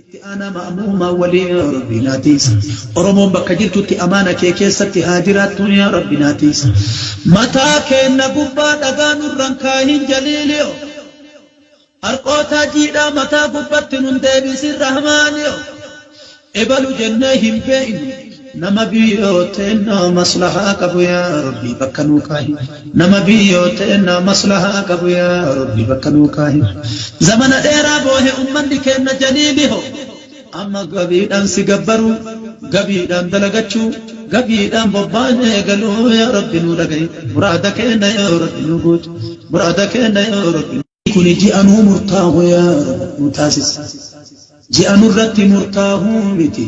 Itti aanaa ma'muumaa waliin yaa Rabbi naa tiisi. Oromoon bakka jirtutti amaana kee keessatti haa jiraattu yaa Rabbi naa tiisi. Mataa keenna gubbaa dhagaa nurran kaahin jaliiliyo. Harqootaa jiidhaa mataa gubbatti nun deebisin rahmaaniyo. Ebalu jennee hin beeynu. Nama biyyoo teenna maslahaa qabu yaa Rabbi bakka nuu kaahi. Nama biyyoo teenna maslahaa qabu yaa Rabbi bakka nuu kaahi. Zamana dheeraa boohe ummanni keenna jaliili ho. Amma gabiidhaan si gabbaruu, gabiidhaan dalagachuu, gabiidhaan bobbaanee galuu yaa Rabbi nuu dhagahi. Muraada keenna yaa Rabbi nuu guuti. Muraada keenna yaa Rabbi. Kuni ji'a nuu murtaahu yaa Rabbi nu taasisi. Ji'a nurratti murtaahuu miti.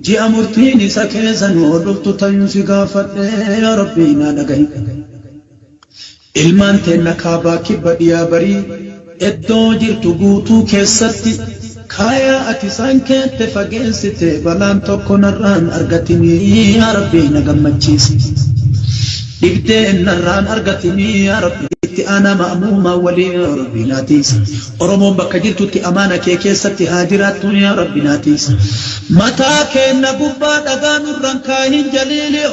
Ji'a murtiin isa keessa nu dhuftu tayuun si gaafadhe yaa Rabbi naa dhagahi. Ilmaan teenna kaabaa kibba dhiyaa barii iddoo jirtu guutuu keessatti kaayaa ati isaan keette fageessite balaan tokko narraan argatinii yaa Rabbi na gammachiisi. Dhibdee narraan argatinii yaa Rabbi. Itti aanaa ma'muumaa waliin yaa Rabbi naa tiisi. Oromoon bakka jirtutti amaana kee keessatti haa jiraattu yaa Rabbi naa tiisi. Mataa keenna gubbaa dhagaa nurran kaahin jaliiliyo.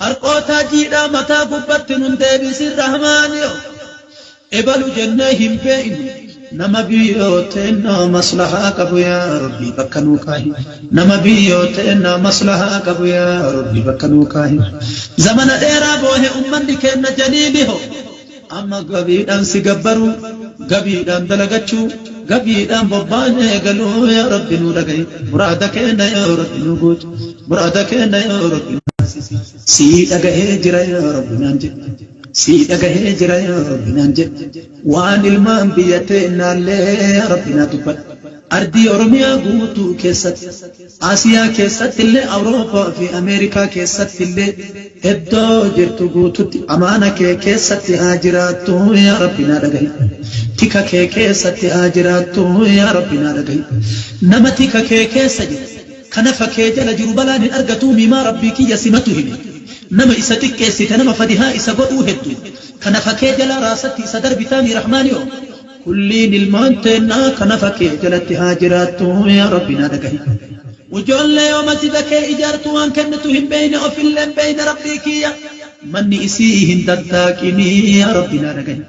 Harqootaa jiidhaa mataa gubbatti nun deebisin rahmaaniyo. Ebalu jennee hin beeynu. Nama biyyoo teenna maslahaa qabu yaa Rabbi bakka nuu kaahi. Nama biyyoo teenna maslahaa qabu yaa Rabbi bakka nuu kaahi. Zamana dheeraa boohe ummanni keenna jaliili ho. Amma gabiidhaan si gabbaruu, gabiidhaan dalagachuu, gabiidhaan bobbaanee galuu yaa Rabbi nuu dhagahi. Muraada keenna yaa Rabbi nuu guuti. Muraada keenna yaa Rabbi nuu taasisi. Sii dhagahee jira yaa Rabbi naan jedhi. Sii dhagahee jira yaa Rabbi naan jedhi. Waan ilmaan biyya teennaallee yaa Rabbi naa dubbadhu. Ardii Oromiyaa guutuu keessatti, Asiyaa keessatti illee, Awurooppaa fi Ameerikaa keessatti illee iddoo jirtu guututti amaana kee keessatti haa jiraattu yaa Rabbi naa dhagahi. Tika kee keessatti haa jiraattu yaa Rabbi naa dhagahi. Nama tika kee keessa jiru, ka nafa kee jala jiru balaan hin argatuu miimaa Rabbii kiyya simatu hime. Nama isa xiqqeessite nama fadihaa isa godhuu heddu. Ka nafa kee jala raasatti isa darbitaami Rahmaaniyoo. Kulliin ilmaan teennaa ka nafa kee jalatti haa jiraattu yaa Rabbi naa dhagahi. Ujoollee yoo masjida kee ijaartu waan kennitu hin beeyne ofillee hin beeyne Rabbii kiyya. Manni isii hin daddaaqinii yaa Rabbi naa dhagahi.